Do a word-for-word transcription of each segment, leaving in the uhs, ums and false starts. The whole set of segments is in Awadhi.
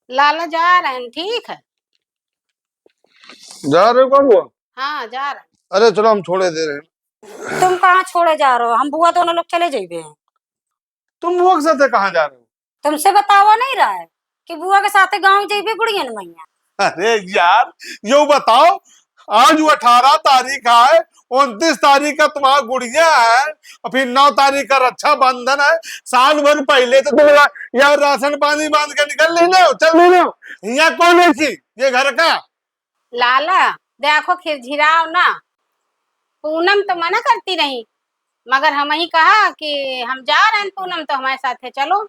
लाला जा रहे हैं, ठीक है। जा रहे हो कहाँ बुआ? हाँ, जा रहे हैं। अरे चलो, हम छोड़े दे रहे हैं। तुम कहाँ छोड़े जा रहे हो? हम बुआ दोनों लोग चले जइबे। तुम बुआ के साथे कहाँ जा रहे हो? तुमसे बतावा नहीं रहा है कि बुआ के साथे गाँव जइबे गुड़ियन मैया। अरे यार, यो बताओ, आज वो अठारह तारीख है, उनतीस तारीख का तुम्हारा गुड़िया है, और फिर नौ तारीख का रक्षाबंधन है। साल भर पहले तो तुम रा-, यार राशन पानी बांध के निकल लेने हो, चल लेने हो। यहाँ कौन है सी? ये घर का? लाला, देखो खिरझिराओ ना, पूनम तो मना करती रही, मगर हमही कहा कि हम जा रहे हैं पूनम, तो हमारे साथे चलो।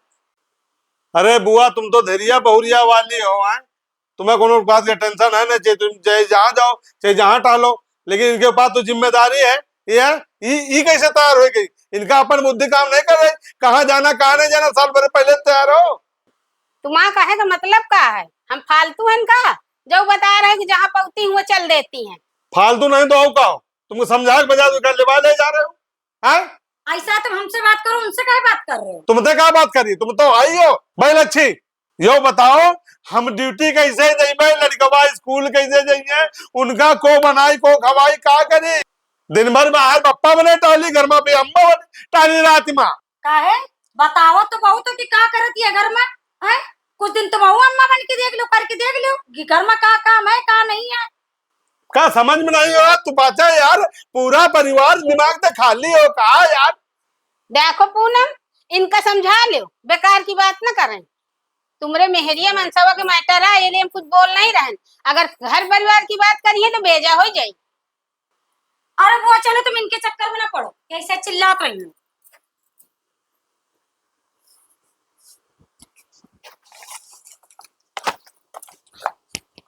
अरे बुआ, तुम तो धैर्या बहुरिया वाली हो, हैं? तुम्हें कोनो बात के tension है ना, चाहे तुम चाहे जहाँ जाओ, चाहे जहाँ टहलो, लेकिन इनके पास तो जिम्मेदारी है। ये, ये, ये कैसे तैयार हो गई? इनका अपन बुद्धि काम नहीं कर रही, कहाँ जाना, कहाँ नहीं जाना, साल भर पहले तैयार हो। तुम्हारा कहे का मतलब का है? हम फालतू हैं का? जो बता रहे कि जहाँ पहुँचती हूँ, वो चल देती हैं। फालतू नहीं तो और का हो? तुमको समझा के बजाय तो क्या लेवा ले जा रहे हो? हैं? ऐसा तुम हमसे बात करो, उनसे काहे बात कर रहे हो? तुमसे का बात करी? तुम तो आई हो, बैल अच्छी। यो बताओ, हम duty कैसे जइबे, लड़कवा school कैसे जइए, उनका को बनाई, को खवाई, का करी? दिन भर बाहर बप्पा बने टाली, घर में भी अम्मा बने टाली रात में। काहे? बताओ तो बहुत कि का करत ये घर में, हैं? कुछ दिन तुम अम्मा बन के देख लो, करके देख लो कि घर में का काम है, का नहीं है। का समझ में नहीं हो? तू बचा यार, पूरा परिवार दिमाग से खाली हो का यार? देखो पूनम, इनका समझा लो, बेकार की बात न करें। तुमरे मेहरिया मनसवा के matter है, ये लिए हम कुछ बोल नहीं रहे। अगर घर परिवार की बात करिए तो बेजा हो जाए। अरे बुआ, चलो तुम इनके चक्कर में ना पड़ो, कैसे चिल्लात रही हो।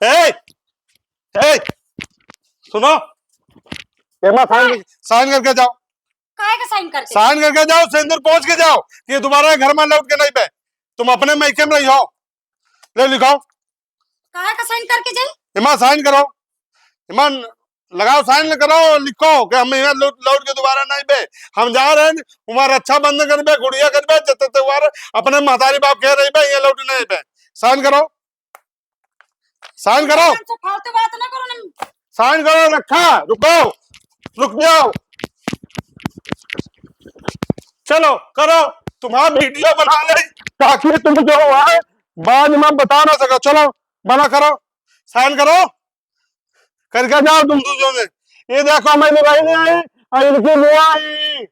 ए, ए, सुनो, एमा sign, sign करके जाओ। काहे का sign करके? Sign करके जाओ, सेंदूर पोंछ के जाओ, कि ये दोबारा घर में लौट के नहीं बे, तुम अपने मायके में रही हो। ले लिखाओ। काहे का sign करके जाई? एमा sign करो, एमा लगाओ, sign करो, लिखो कि हम यहाँ लौट, लौट के दोबारा नहीं बे, हम जा रहे हैं, हमारा रक्षाबंधन करबे, गुड़िया करबे, जब तक त्योहार अपने महतारी बाप के रहिबे, यहाँ लौट नहीं बे। Sign करो, sign करो। हमसे फालतू बात ना करो ना। Sign करो, रखा, रुको, रुक जाओ। चलो, करो, तुम्हारा video बना ले, ताकि तुम जो है, बाद में बता ना सको। चलो, बना करो, sign करो, करके जाओ तुम दू जने। ये देखो, हमारी बहन आई और इनकी बुआ आई।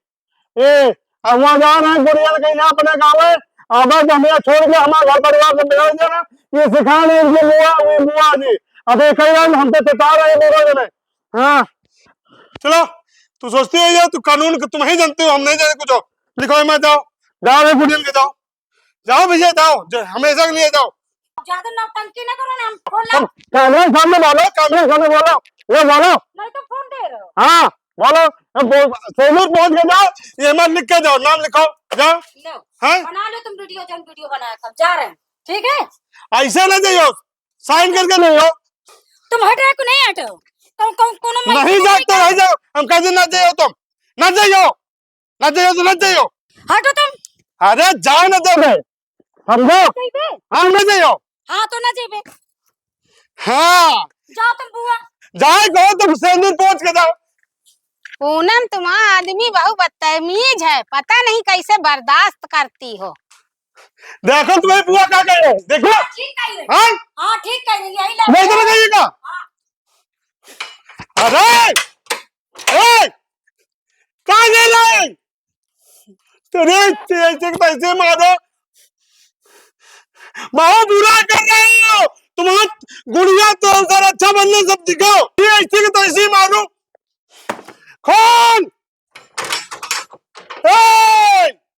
ए, अब वहाँ जा रहे हैं, गुड़िया के यहाँ अपने गाँव है। अब हमें छोड़ के हमारे घर परिवार से बिछड़ जाना, ये सिखा रहे हैं इनकी बुआ, ये बुआ जी। अब ये कह रहे हैं, हमसे चेता रहे हैं दोनों जने। हाँ। चलो, तू सोचती है ये, तू कानून को तुम ही जानते हो, हम नहीं जाने कुछ। लिखो, मैं जाओ, जाओ रे गुड़िया के जाओ, जाओ भैया जाओ, जो हमेशा के लिए जाओ। ज्यादा नौटंकी ना करो ना, हम फोन ला। तुम कैमरे के सामने बोलो, कैमरे के सामने बोलो, ये बोलो। नहीं तो फोन दे रहे हो। हाँ, बोलो, अब बो-, सेलूर पहुंच के जाओ, ये मत लिख के जाओ, नाम लिखो, जाओ। लो, हैं? बना लो तुम video, जन video बनाया था, जा रहे हैं, ठीक है? ऐसे ना जाइयो, sign करके नहीं हो। तुम हट रहे को नहीं हट रहे हो? कौन, कौन, कौन नहीं जाते, नहीं जाओ, हम कह दे ना जाइयो तुम, ना जाइयो। ना जाइयो तो ना जाइयो। हटो तुम। अरे जाए ना देबे। समझो? जाइबे? हाँ, ना जाइयो। हाँ, तो ना जाइबे। हाँ। जाओ तुम बुआ। जाए कहो तुम सेंदूर पहुंच के जाओ। पूनम, तुम्हारा आदमी बहुत बदतमीज है, पता नहीं कैसे बर्दाश्त करती हो। देखो तुम्हारी बुआ का कह रहे, देखो। हाँ, ठीक कह रही। हाँ? हाँ, ठीक कह रही, यही लग नहीं तो रहा है। बताइएगा। हाँ। अरे! ए! कहाँ ले लाए? तेरे, तेरे ऐसे के तैसे मारो। बहुत बुरा कर रहे हो। तुम्हारा गुड़िया तो सर अच्छा बनने सब दिखाओ। ये ऐसे के तैसे मारो। कौन? ए!